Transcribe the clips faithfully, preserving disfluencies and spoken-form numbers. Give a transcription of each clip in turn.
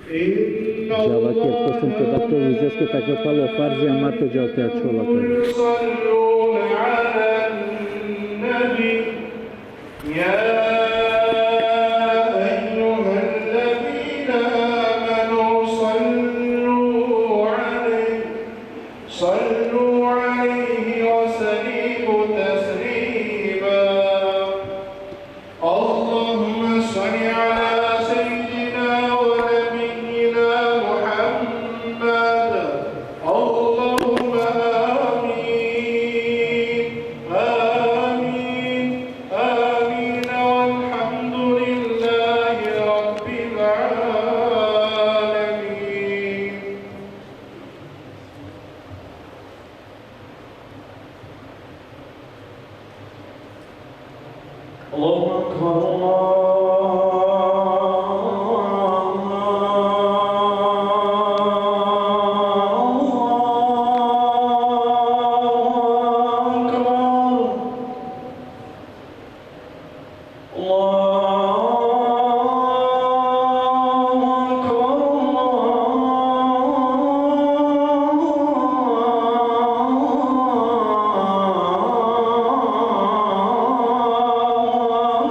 Džava ke posebno te da to uzes ke takve palo farzi amar to džal te ačhola pe. يصلون على النبي. يا أيها الذين آمنوا صلوا عليه، صلوا عليه وسلموا تسليما. اللهم صل على سيدنا ونبينا محمد. اللهم آمين، آمين، آمين، والحمد لله رب العالمين. الله أكبر، الله أكبر. الله أكبر، الله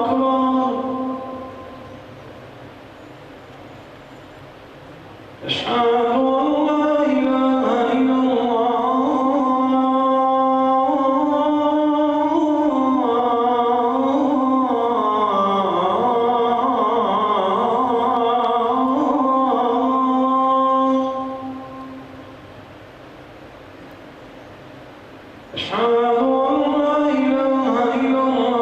أكبر. أشهد أن لا إله إلا الله. أشهد أن لا إله إلا الله.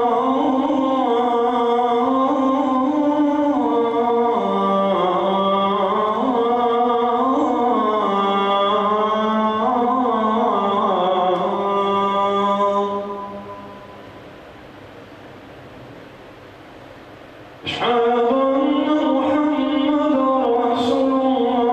أشهد أن محمدا رسول الله.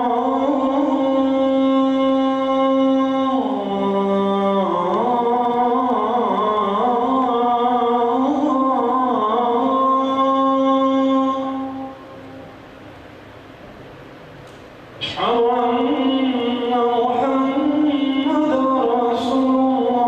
أشهد أن محمدا رسول الله.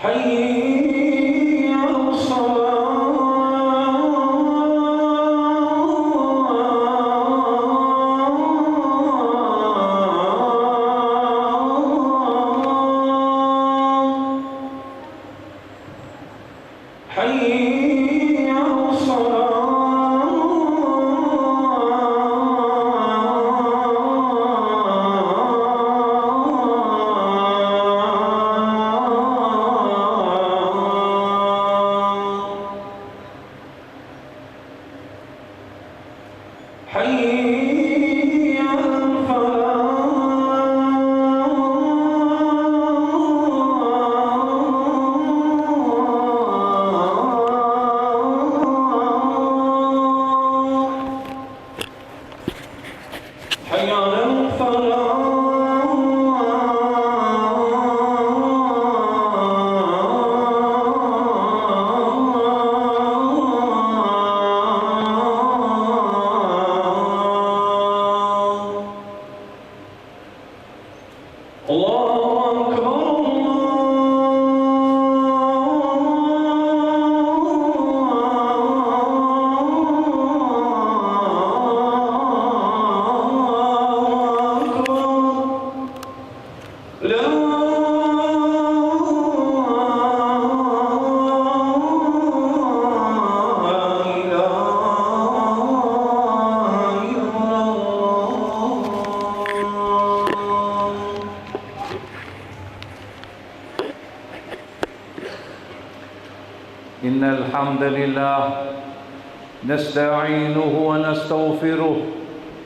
حي على الصلاة. حي على الصلاة. حي على الفلاح. حي على الفلاح. الله أكبر، الله أكبر. لا إله إلا الله. إن الحمد لله نستعينه ونستغفره،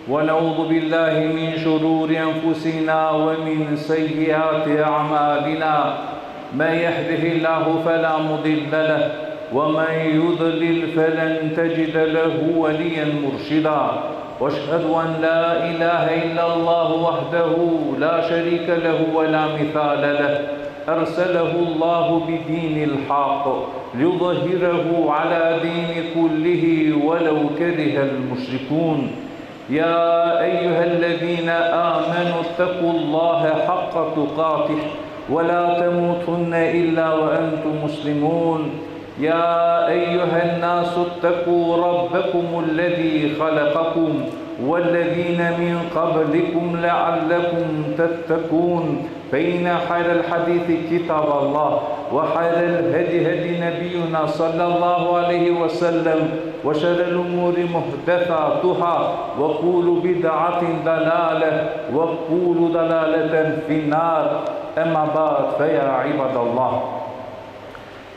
ونعوذ بالله من شرور أنفسنا ومن سيئات أعمالنا. من يهده الله فلا مضل له، ومن يضلل فلن تجد له وليا مرشدا. وأشهد أن لا إله إلا الله وحده لا شريك له ولا مثال له، أرسله الله بدين الحق ليظهره على دين كله ولو كره المشركون. يا أيها الذين آمنوا اتقوا الله حق تقاته ولا تموتن إلا وأنتم مسلمون. يا أيها الناس اتقوا ربكم الذي خلقكم والذين من قبلكم لعلكم تتقون. فإن خير الحديث كتاب الله، وخير الهدي هدي نبينا صلى الله عليه وسلم، وشر الأمور محدثاتها، وكل بدعة ضلالة، وكل ضلالة في النار. أما بعد، فيا عباد الله.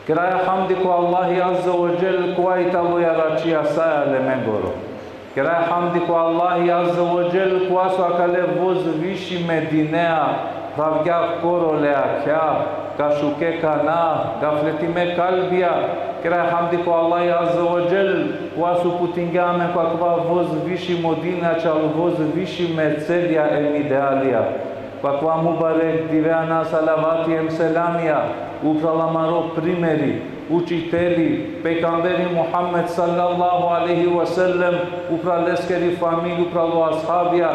Keraja hamdi ko Allahi Azze ve Dželle, kova i talo jaračija sa e alemengoro. Keraja hamdi ko Allahi Azze ve Dželle, kova so akale vozvišime dinea phravgja korole akja, ka šuke kana, gafletime kalbija. Keraja hamdi ko Allahi Azze ve Dželle, kova so uputingja amen ko akava vozvišimo din, ačhal vozvišime celja em idealija. Ko akava mubarek dive ana salavati em selamija upral amaro primeri, učiteli, pejgamberi Muhammed sallallahu alejhi ve sellem, upral leskeri familija, upral o ashabija,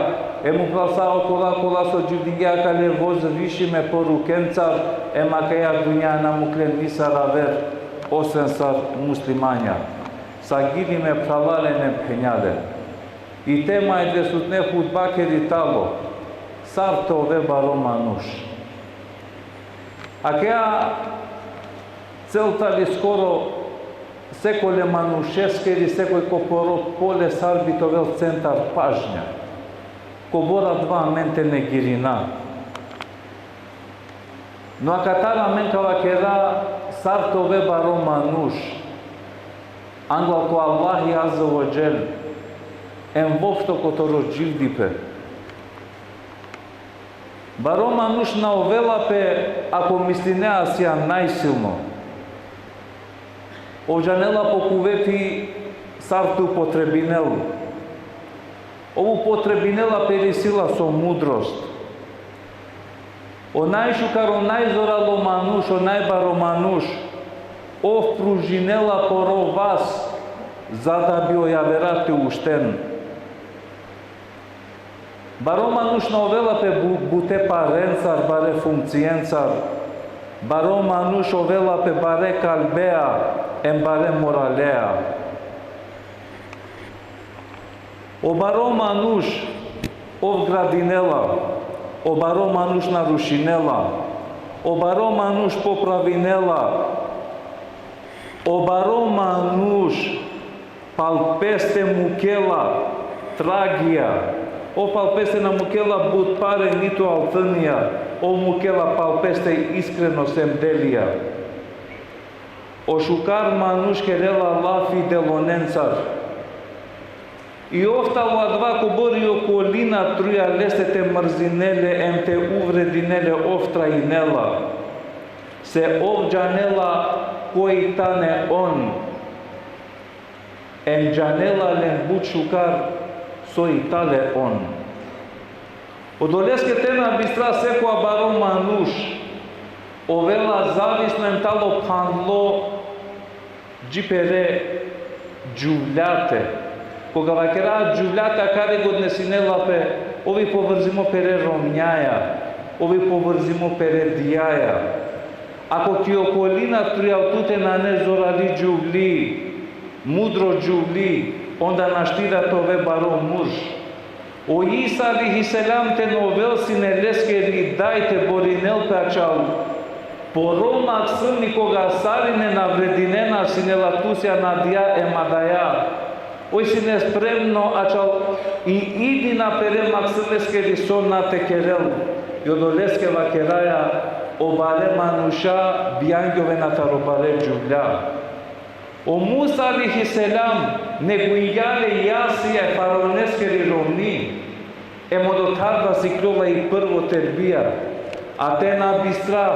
em upral sa okola kola so dživdingje akale vozvišime porukencar, em akaja dunja na mukle nisar aver, osven sar muslimanja. Sagini me phralalen em phenjalen. I tema e desutne hutbakeri talo: sar te ove baro manuš. Akea cel tali skoro sekole manušeskeri, sekoj ko poro pole sar bi te ovel centar pažnja. Kobor adava amen te negirina. No akatar amen ka vakera sar te ove baro manuš, anglal ko Allahi Azze ve Dželle, em voopšto ko toro dživdipe. Baro manuš na ovela pe ako mislinea sian najsilno. Ov džanela po kuveti sar te upotrebinel. Ov upotrebinela peri sila so mudrost. O najšukar, o najzoralo manuš, o najbaro manuš, ov pružinela poro vas, za da bi o javera te ušten. Baro manuš na ovela pe bu-, bute parencar, bare funkcijencar. Baro manuš ovela pe bare kalbea, em bare moralea. O baro manuš ov gradinela, o baro manuš na rušinela, o baro manuš popravinela, o baro manuš pal peste mukela tragija, ov pal peste na mukela but pare nitu altınija, ov mukela pal peste iskrenost em delija. O šukar manuš kerela lafi delonencar. I ov talo adava kobor i okolina truja leste te mrzinel le em te uvredinel le, ov trajinela. Se ov džanela koj tane on. Em džanela len but šukar so i tale on. Odoleske te na bistra sekoja baro manuš ovela zavisno em talo phandlo dži pere džuvljate. Koga vakera džuvljate, akari ga odnesinela pe, ov i povrzimo pere romnjaja, ov i povrzimo pere dijaja. Ako ki okolina trujal tute nane zorali džuvli, mudro džuvli, onda našti da te ove baro murš. O Isa alejhi selam te na ovel sine leskeri daj te borinel pe ačhal. Poro maksumi koga sarine na vredinena sine la tu sian adija em adaja. Oj sine spremno ačhal i idina pere maksumeskeri so na te kerel. I odoleske vakeraja, o bare manuša bijangjovena taro bare džuvlja. O Musa alejhi selam neguingja le jasija e faraoneskeri romni. Em odotar da siklola i prvo terbija. A te na bistra,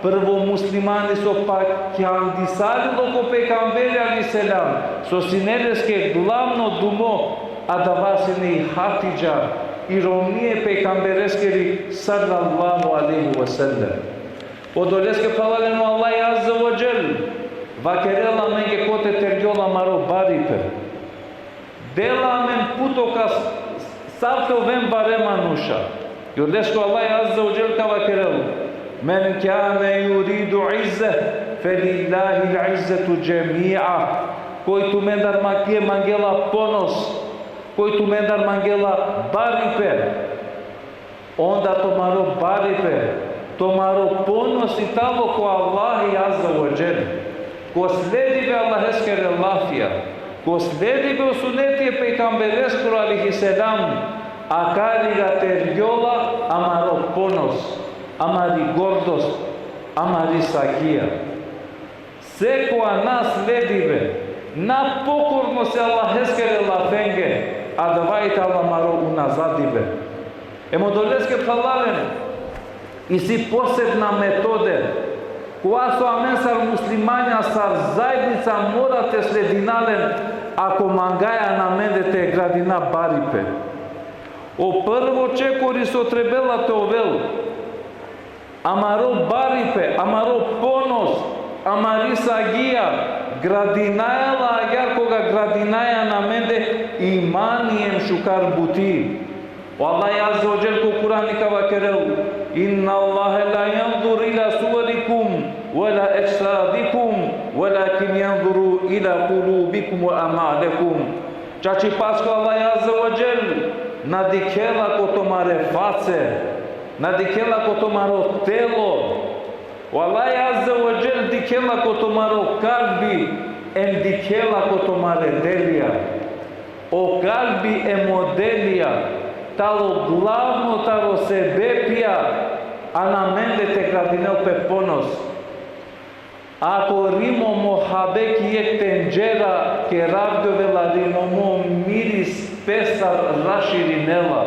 prvo muslimani so pakjandisarilo ko pejgamberi alejhi selam, so sine leske glavno dumo, Adava sine i Hatidža, i romni e pejgambereskiri sallallahu alejhi ve sellem. Odoleske phralalen, o Allah azze ve dželle vakerela amenge kote tergjola amaro baripe. Dela amen putoka s-, sar te oven bare manuša. I odoleske o Allah azze ve dželle ka vakerel: Men kane juridu izze, felillahil izzetu džemia. Koj tumendar ma-, mangela ponos, koj tumendar mangela baripe, onda tumaro baripe, tumaro ponos i talo ko Allahi azze ve dželle. Ko sledibe Allaheskere lafija, ko sledibe o suneti e pejgambereskoro alejhi selam, akari ka tergjola amaro ponos, amari gordost, amari sagija. Sekoja na sledibe, na pokornost e Allaheskere lafenge, adava i talo amaro unazadibe. Em odoleske phralalen, isi posebna metode, kova so amen sar muslimanja, sar zaednica mora te sledina len, ako mangaja amende te gradina baripe. O prvo čekori so trebela te ovel, amaro baripe, amaro ponos, amari sagija, gradinaja la agjaar koga gradinaja amende imani em šukar buti. O Allah azze ve dželle ko Kurani ka vakerel: Inna Allahe la jenzuru ila suverikum, ve la edžsadikum, velakin jenzuru ila kulubikum ve amalikum. Čačipaske o Allah azze ve dželle na dikhela ko tumare face, na dikhela ko tumaro telo. O Allah azze ve dželle dikhela ko tumaro kalbi, em dikhela ko tumare delija. O kalbi em o delija talo glavno taro sebepija amende te gradinel pe ponos. Ako rimo mo habe ki jekh tendžera keravgjovela, rimo mo miris pestar raširinela.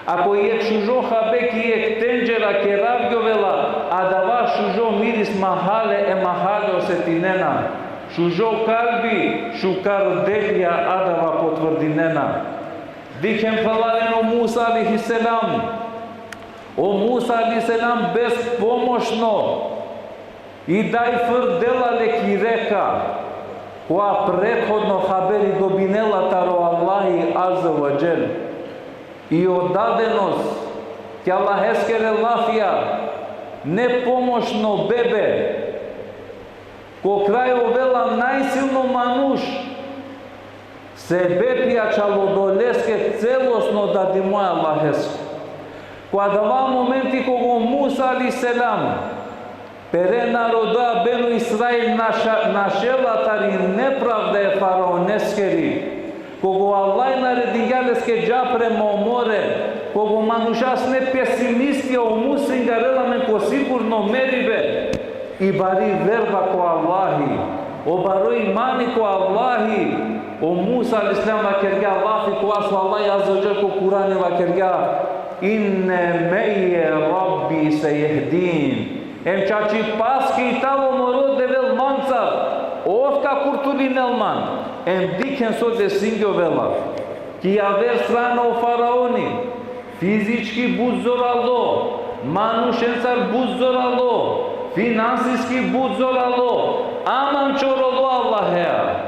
Ako jekh šužo habe ki jekh tendžera keravgjovela, adava šužo miris mahale em mahale osetinena. Šužo kalbi, šukar delija adava potvrdinena. Dikhen phralalen o Musa alejhi selam. O Musa alejhi selam bespomošno, i daj frdela le ki reka, kova prethodno haberi dobinela taro Allahi azze ve dželle. I odadenost ki Allaheskere lafija, nepomošno bebe, ko kraj ovela najsilno manuš, sebepi ačhal odoleske celosno dadimo e Allahesko. Ko adava momenti koga o Musa alejhi selam pere narodoja Benu Israil naša-, našela tari nepravda e faraoneskeri, koga o Allah naredingja leske dža prema o more, koga o manuša sine pesimistija, o Musa ingarela amen ko sigurno meribe, i bari verba ko Allahi, o baro imani ko Allahi, o Musa alejhi selam vakergja lafi kova so Allah azze ve dželle ko Kurani vakergja: Inne me'ije Rabbi sejehdin. Em čačipaske i talo moro Devel mancar, ov ka kurtulinel man. Em dikhen so desingjovela. Ki javer strana o faraoni, fizički but zoralo, manušencar but zoralo, finansiski but zoralo, ama čorolo Allahea.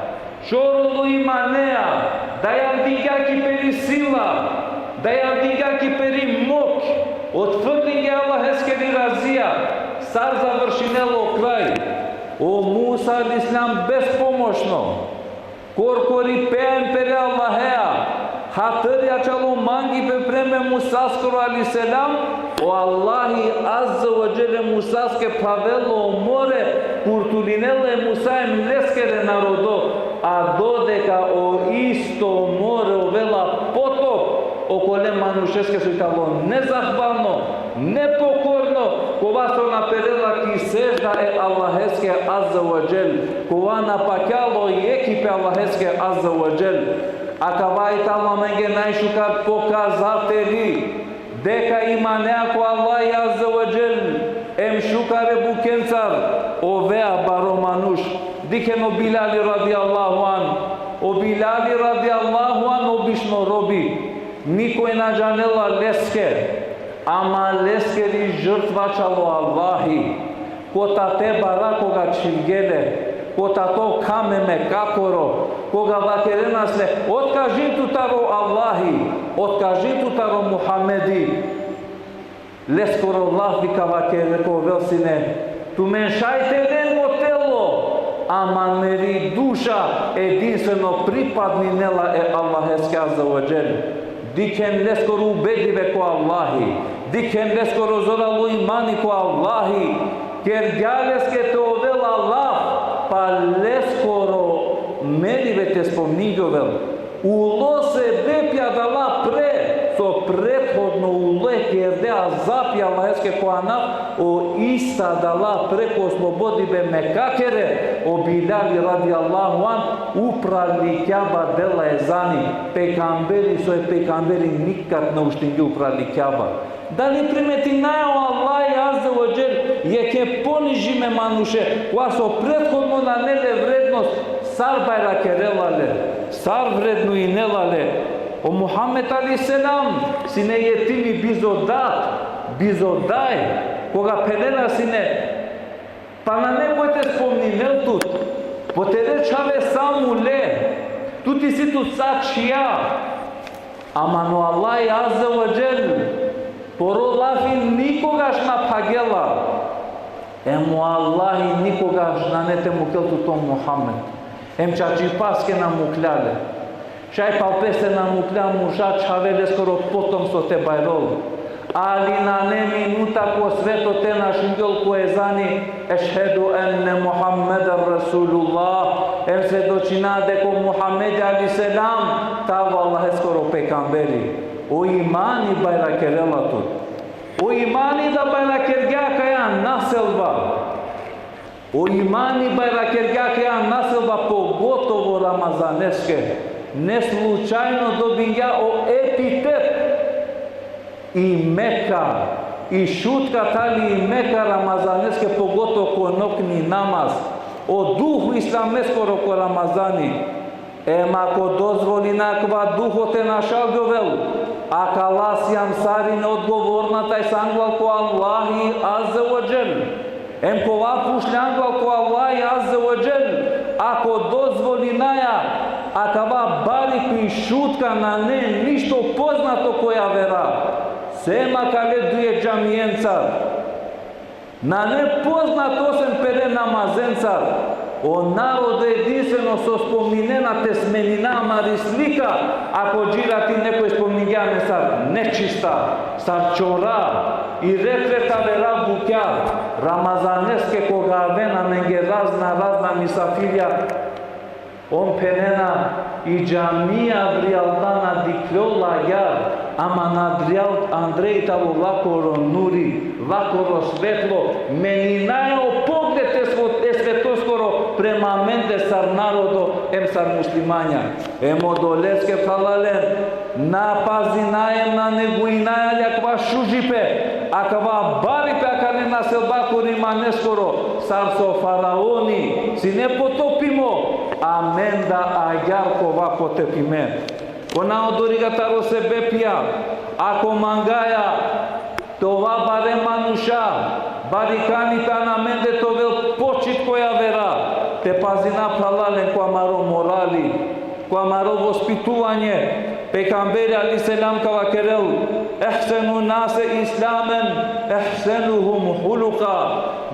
Čorolo imanea, dajaldingja ki peri sila, dajaldingja ki peri moć, otfrdingja Allaheskeri razija, sar završinela o kraj. O Musa alejhi selam bespomošno, korkori pean pere Allahea, hatri ačhal o mangipe prema e Musaskoro alejhi selam, o Allahi azze ve dželle Musaske phravela o more, kurtulinela e Musa em leskere narodo, a dodeka o isto more ovela potop okole manušeske so i talo nezahvalno, nepokorno, kova so na perela ki sežda e Allaheske azze ve dželle, kova na pakjalo jekhi pe Allaheske azze ve dželle. Akava i talo amenge najšukar pokazateli deka imanea ko Allah azze ve dželle, em šukare bukencar ovea baro manuš. Dikhen o Bilali radijallahu anh. O Bilali radijallahu anh, o bi obično robi, nikoj na džanela leske, ama leskeri žrtva čalo Allahi. Kota te bara koga čhivgele, kota to kame Mekakoro, koga vakerenas le, otkažin tu taro Allahi, otkažin tu taro Muhammedi. Leskoro lafi ka vakere ka ovel sine: Tumen šaj te len mo telo, ama meri duša edinstveno pripadninela e Allaheske azze ve dželle. Dikhen leskoro ubedibe ko Allahi, dikhen leskoro zoralo imani ko Allahi, kergja leske te ovela laf, pa leskoro meribe te spomningjovel. Ulo sebepi adala pre, so prethodno ulo kerde azapi Allaheske ko anav, o ista adala pre ko oslobodibe Mekakere, o Bilali radijallahu anh, upral i Kjaba dela ezani, pejgamberi, so e pejgamberi nikad na uštingji upral i Kjaba. Dali primetinaja o Allahi azze ve dželle jekhe ponižime manuše, kova so prethodno nane le vrednost, sar bajrakerela le, sar vrednuinela le? O Muhammed alejhi selam sine jetimi bizo dad, bizo daj, koga phenena sine: Pa nane koj te spomninel tut, po tere čhave sa mule, tut isi tut sa čhija. Ama o Allahi azze ve dželle, poro lafi nikogaš na phagela. Em o Allahi nikogaš nane te mukel tut, o Muhammed. Em čačipaske na muklja le. Šaj pal peste na muklja murša čhave leskoro potomstvo te bajrol. Ali nane minuta ko sveto te na šungjol ko ezani: Ešhedu enne Muhammeden Resulullah. Em svedočina deka o Muhammed alejhi selam tano Allaheskoro pejgamberi. O imani bajrakerela tut. O imani da bajrakergja kaja naselba. O imani bajrakergja kaja naselba, pogotovo Ramazaneske. Ne slučajno dobingja o epitet i Meka, i Šutka tali i Meka Ramazaneske, pogotovo ko nokni namaz. O duh islameskoro ko Ramazani. Em ako dozvolina akava duho te našalgjovel, akala sijam sarine odgovorna tajsa anglal ko Allahi azze ve dželle. Em kova pučlja anglal ko Allahi azze ve dželle, ako dozvolinaja akava baripi i Šutka nane ništo poznato ko javera, sem akale duje džamijencar. Nane poznato sem pere namazencar. O narodo edinstveno so spomninena te smenina amari slika, ako džirati nekoj spomningja amen sar nečista, sar čora, i ret ret avera bukja. Ramazaneske koga avena amenge razna, razna misafirja, on phenena: I džamija avrijal dana dikhljola agjar, ama na adrijal andre i talo lakoro nuri, lakoro svetlo, meninaja o pogled e svet-, e svetoskoro prema amende sar narodo em sar muslimanja. Em odoleske, phralalen, na pazinaja em na neguinaja li akava šužipe, akava baripe akale naselba koro imaneskoro, sar so faraoni sine potopimo, amen da agjar ka ova potopime. Ko na odoriga taro sebepija, ako mangaja te ova bare manuša, barikani pe, ana amende te ovel počit ko javera, te pazina, phralalen, ko amaro morali, ko amaro vospituvanje. Pejgamberi alejhi selam ka vakerel: Ehsenu nase islamen, ehsenuhum huluka.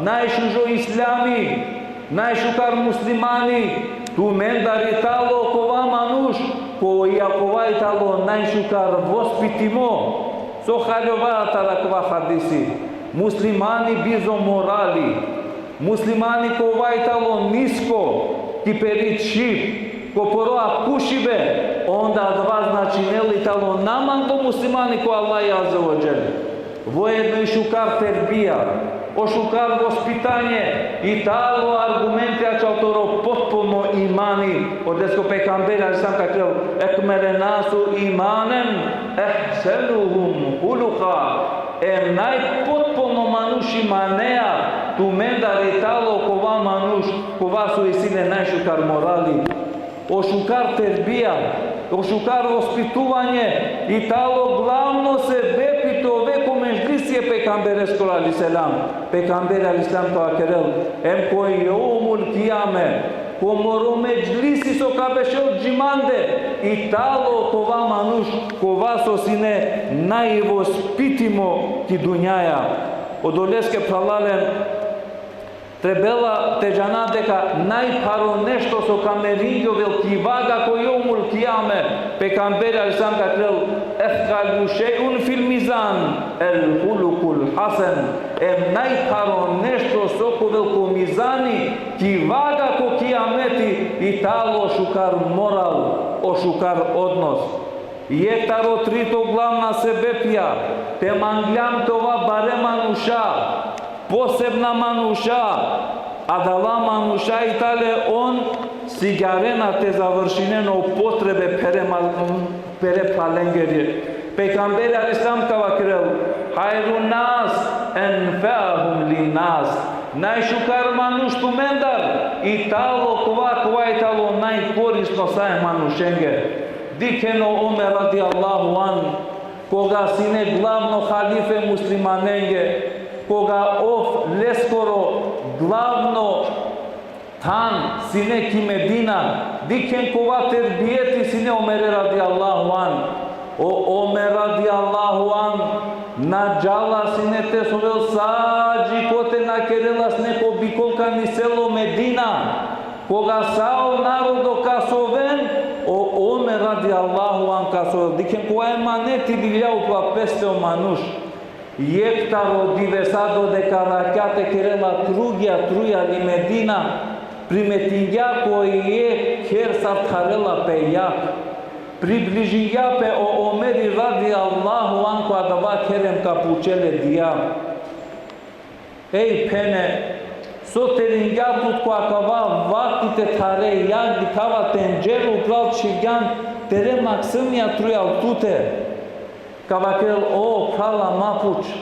Najšužo islami, najšukar muslimani tumendar i talo kova manuš, ko-, i akava i talo najšukar vospitimo. So haljova taro akava hadisi? Muslimani bizo morali. Muslimani kova i talo nisko ki peri čhib, ko poro akušibe, onda adava značinel i talo namanglo muslimani ko Allahi azze ve dželle. Voedno i šukar terbija, o šukar vospitanje, i talo argumenti ačhal toro potpuno imani. Odoleske o pejgamberi alejhi selam ka vakerel: Ekmelen nasu imanen, ehsenuhum huluka. Em najpotpuno manuš imanea tumendar i talo kova manuš, kova so isi le najšukar morali. O šukar terbija, O šukar vospituvanje i talo glavno sebepi te ove ko medžlisi e pejgambereskoro alejhi selam. Pejgamberi alejhi selam ka vakerel: Em ko jevmul kijame, ko moro medžlisi so ka bešel džimande, i talo kova manuš, kova so sine najvospitimo ki dunjaja. Odoleske, phralalen, trebela te džana deka najpharo nešto so ka meringjol ki vaga ko jevmul kijame, pejgamberi alejhi selam ka vakerel: Ethkalu šejun fil mizan, el hulukul hasen. Em najpharo nešto so ka ovel ko mizani, ki vaga ko kijameti, i talo šukar moral, o šukar odnos. Jekh taro trito glavna sebepija te mangljan te ova bare manuša, posebna manuša, adala manuša i tale on sigjarena te završinen o potrebe pere mal-, pere phralengere. Pejgamberi alejhi selam ka vakerel: Hajrun nas enfeahum linnas. Najšukar manuš tumendar i talo kova, kova i talo najkorisno sa e manušenge. Dikhen o Omer radijallahu anh, koga sine glavno halife muslimanenge, koga ov leskoro glavno than sine ki Medina, dikhen kova terbijeti sine Omere radijallahu anh. O Omer radijallahu anh na džala sine te sovel sa džikote na kerela sine ko bikolka ni selo Medina. Koga sa o narodo ka soven, o Omer radijallahu anh ka sovel. Dikhen kova emaneti lilja upro peste o manuš. Jekh taro divesa dodeka rakja te kerela krugja trujal i Medina, primetingja ko jekh kher sar tharela pe jag. Približingja pe o Omeri radijallahu anh ko adava kher em ka pučel e dija: Ej phene, so teringja tut ko akava vakti te thare jag, dikhava tendžero upral čhivgjan tere maksumja trujal tute. Ka vakerel: O phrala, ma puč.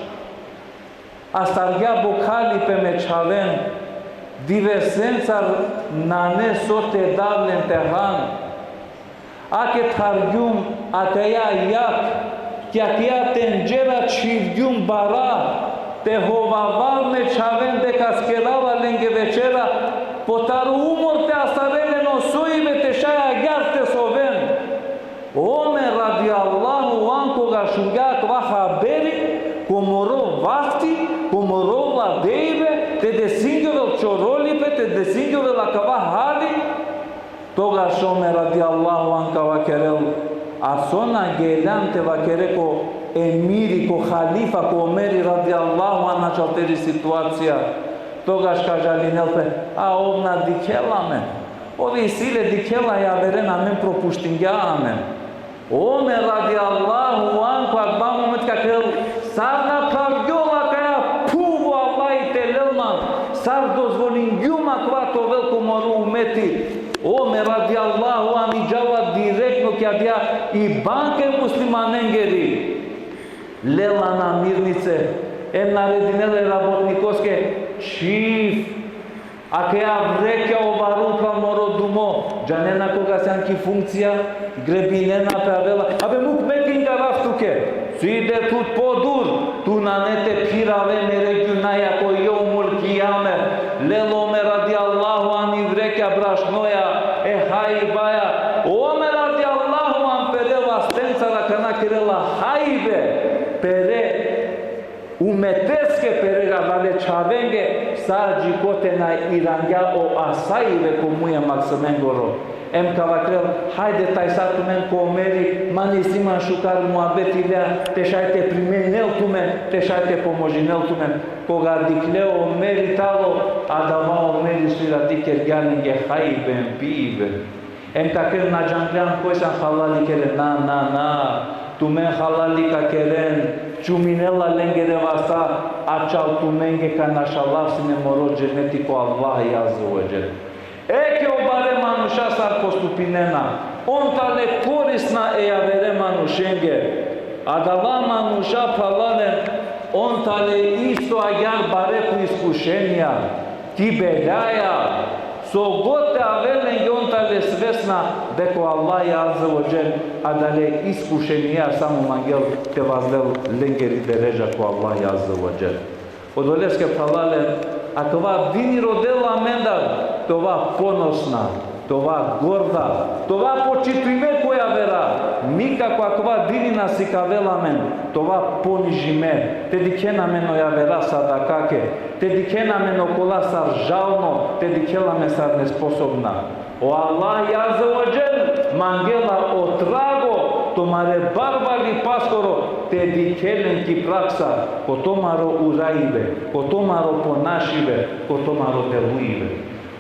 Astargja bokhali pe me čhaven, divesencar nane so te dav len te han. Ake thargjum akaja jak, ki akaja tendžera čhivgjum bara, te hovavav me čhaven deka skerava lenge večera, po taro umor te astaren len o soibe te šaj agjar te soven. Omer radijallahu anh koga šungja akava haberi, ko moro vakti, ko moro vladejbe, te desingjovel čorolipe, te desingjovel akava hali, togaš Omer radijallahu anh ka vakerel: A so na geljan te vakere ko emiri, ko halifa, ko Omeri radijallahu anh ačhal teri situacija? Togaš ka žalinel pe: A ov na dikhela amen. Ov isi le dikhela javeren, amen propuštingja amen. Omer radijallahu anh ko adava moment ka kerel: Sar na phravgjola kaja phuv o Allahi te lel man, sar dozvolingjum akava te ovel ko moro umeti. Omer radijallahu anh i džala direktno ki adaja i banka e muslimanengeri. Lela namirnice, em naredinela e rabotnikoske: Čhiv akaja vrekja o varu upral moro dumo. Džanena koga sian ki funkcija, grebinena pe, avela: Abe muk, me tingarav tuke. Side tut podur, tu nane te phirave mere gjunaja ko jevmul kijame. Lel Omer radijallahu anh i vrekja brašnoja, e hajbaja. Omer radijallahu anh pere vastencar akana kerela hajbe pere umeteske, pere adale čhavenge, sa džikote na irangja o asaibe ko muj e maksumengoro. Em ka vakerel: Hajde tajsa tumen ko Omeri, man isi man šukar muhabeti lea, te šaj te priminel tumen, te šaj te pomožinel tumen. Koga dikhle o Omeri talo, adava Omeri so iradi kergja lenge hajbe em pibe. Em ka kerel: Na džangjan koj sian halali keren, na, na, na. Tumen halali ka keren, čuminela lengere vasta, ačhal tumenge ka našalav sine moro dženeti ko Allahi azze ve dželle. Eke o bare manuša sar postupinena, on tale korisna e javere manušenge. Adala manuša, phralalen, on tale isto agjar bare ko iskušenja, ki belaja, So god te avel lenge on te avel svesna deka o Allahi Azze ve Dželle adale iskušenija samo mangel te vazdel lengeri deredža ko Allahi Azze ve Dželle. Odoleske phralalen, akava dini rodela amendar te ova ponosna, te ova gorda, te ova počitime ko javera. Nikako akava dini na sikavela amen te ova ponižime, te dikhena amen o javera sar dakake, te dikhena amen okola sar žalno, te dikhela amen sar nesposobna. O Allahi Azze ve Dželle mangela o trago tumare barvalipaskoro, te dikhel len ki praksa ko tumaro uraibe, ko tumaro ponašibe, ko tumaro deluibe.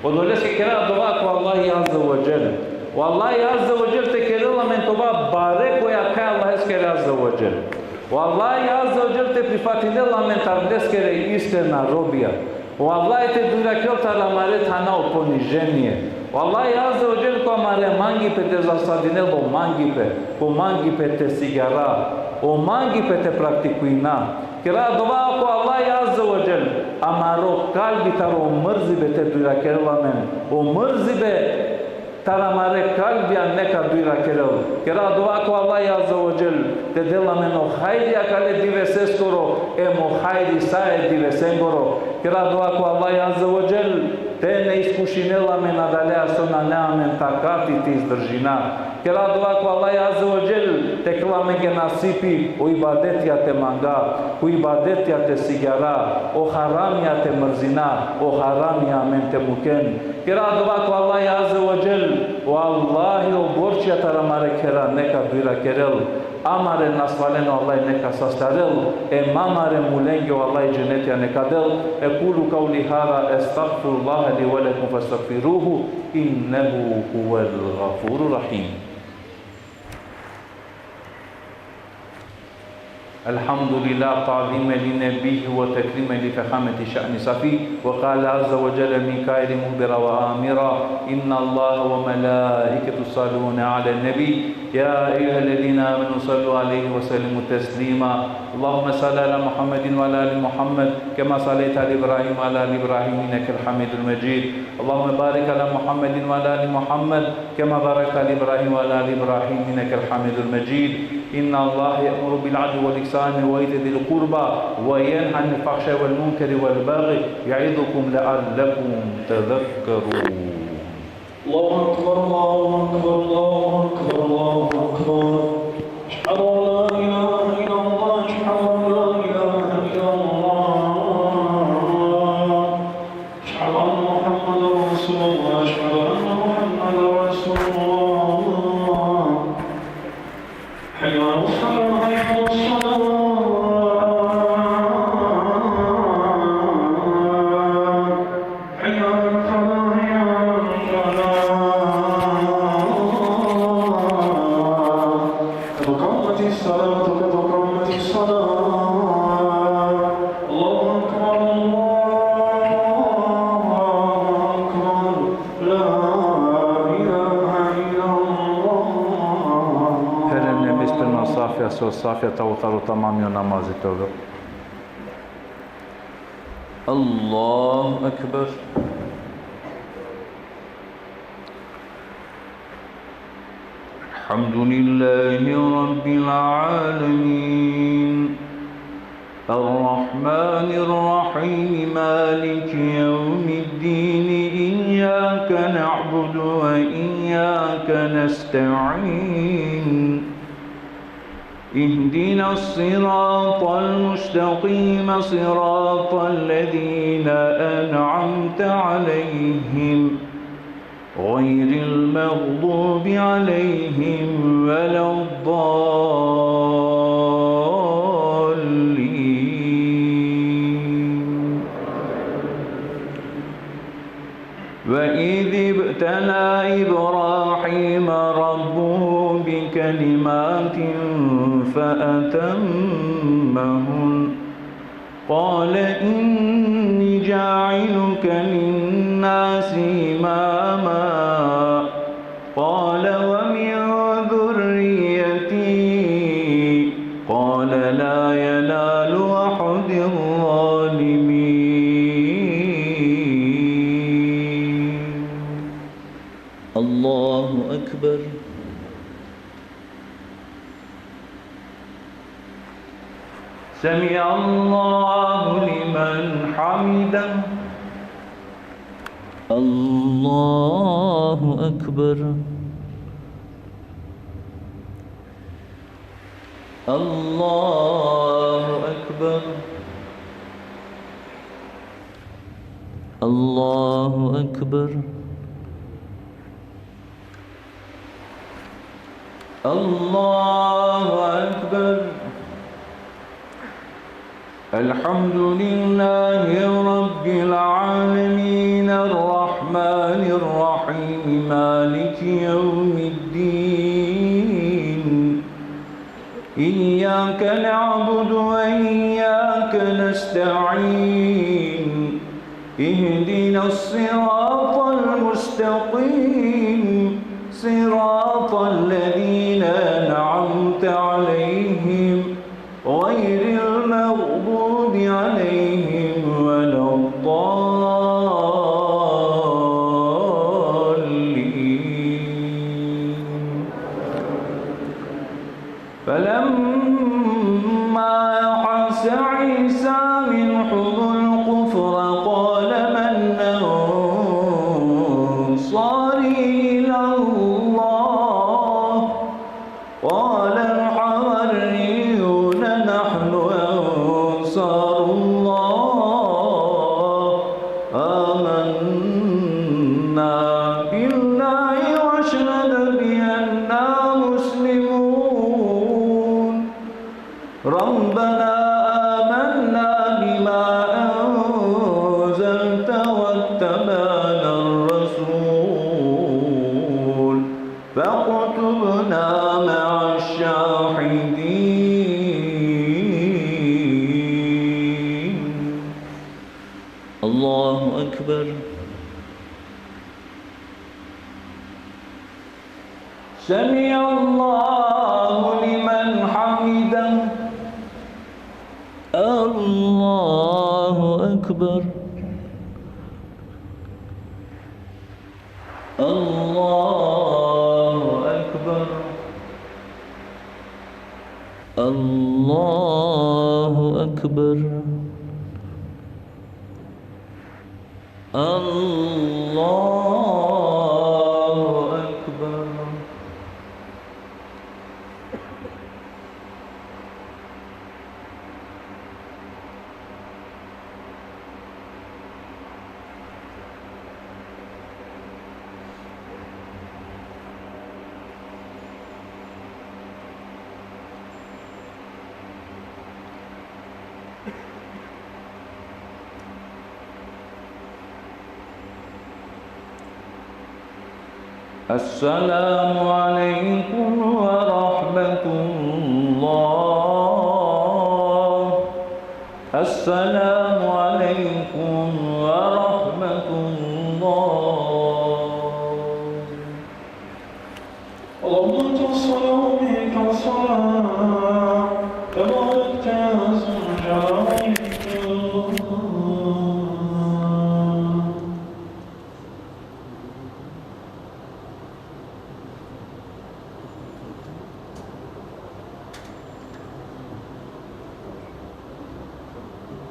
Odoleske kera dova ko Allahi Azze ve Dželle. O Allahi Azze ve Dželle te kerel amen te ova bare ko jakha e Allaheskere Azze ve Dželle. O Allahi Azze ve Dželle te prifatinel amen taro leskere iskrena robija. O Allahi te dujrakhel taro amare thana o poniženie. O Allahi Azze ve Dželle ko amare mangipe te zasadinel o mangipe, ko mangipe te sigjara, o mangipe te praktikuina. Kera dova ko Allahi Azze ve Dželle, amaro kalbi taro mrzibe te dujrakerel amen. O mrzibe taro amare kalbija neka dujrakerel. Kera dova ko Allahi Azze ve Dželle te del amen o hajri akale diveseskoro, em o hajri sa e divesengoro. Kera dova ko Allahi Azze ve Dželle te na iskušinel amen adalea so nane amen takati te izdržina. Kera dova ko Allahi Azze ve Dželle te kerel amenge nasipi o ibadetija te manga, ko ibadetija te sigjara, o haramija te mrzina, o haramija amen te muken. Kera dova ko Allahi Azze ve Dželle, o Allahi o borčija taro amare khera neka dujrakerel, amare nasvalen o Allahi neka sastarel, em amare mulenge o Allahi dženetija neka del. أقول قولي هذا أستغفر الله لي ولكم فاستغفروه إنه هو الغفور الرحيم. الحمد لله تعظيما لنبيه وتكريما لفخامة شأن صفيه. وقال عز وجل من قائل مخبرا وآمرا: إن الله وملائكته يصلون على النبي، يا أيها الذين آمنوا صلوا عليه وسلموا تسليما. اللهم صل على محمد وعلى آل محمد كما صليت على إبراهيم وعلى آل إبراهيم إنك حميد مجيد. اللهم بارك على محمد وعلى آل محمد كما باركت على إبراهيم وعلى آل إبراهيم إنك حميد مجيد. إن الله يأمر بالعدل والإحسان وإيتاء ذي القربى وينهى عن الفحشاء والمنكر والبغي يعظكم لعلكم تذكرون. الله أكبر، الله أكبر، الله أكبر، الله أكبر. أشهد أن لا إله إلا الله، أشهد أن لا إله إلا الله. أشهد أن محمدا رسول الله، أشهد أن محمدا رسول الله. حي على الصلاة، حي على الصلاة. حي على الفلاح، حي على الفلاح. قد قامت الصلاة، قد قامت الصلاة. الله أكبر، الله أكبر. لا إله إلا الله. Peren e mislimo safja, so safja taro tamami o namazi te ovel. الله أكبر. الحمد لله رب العالمين. الرحمن الرحيم. مالك يوم الدين. إياك نعبد وإياك نستعين. اهدنا الصراط المستقيم، صراط الذين أنعمت عليهم، غير المغضوب عليهم ولا الضالين. وإذ ابتلى إبراهيم ربه بكلمات فأتمهن، قال إني جاعلك للناس إماما، قال ومن ذريتي، قال لا ينال عهد الظالمين. سمع الله لمن حمده. الله أكبر. الله أكبر. الله أكبر. الله أكبر. الحمد لله رب العالمين، الرحمن الرحيم، مالك يوم الدين. إياك نعبد وإياك نستعين. اهدنا الصراط المستقيم، صراط الذين أنعمت عليهم، غير المغضوب عليهم ولا الضالين. فلما أحس عيسى منهم الكفر قال من أنصاري إلى الله؟ قال الحواريون نحن أنصار الله، آمنا بالله واشهد بأننا مسلمون. ربنا آمنا بما أنزلت واتبعنا الرسول فاكتبنا مع الشاهدين. الله أكبر. سمع الله لمن حمده. الله أكبر. الله أكبر. الله أكبر. الله أكبر. السلام عليكم ورحمة الله. السلام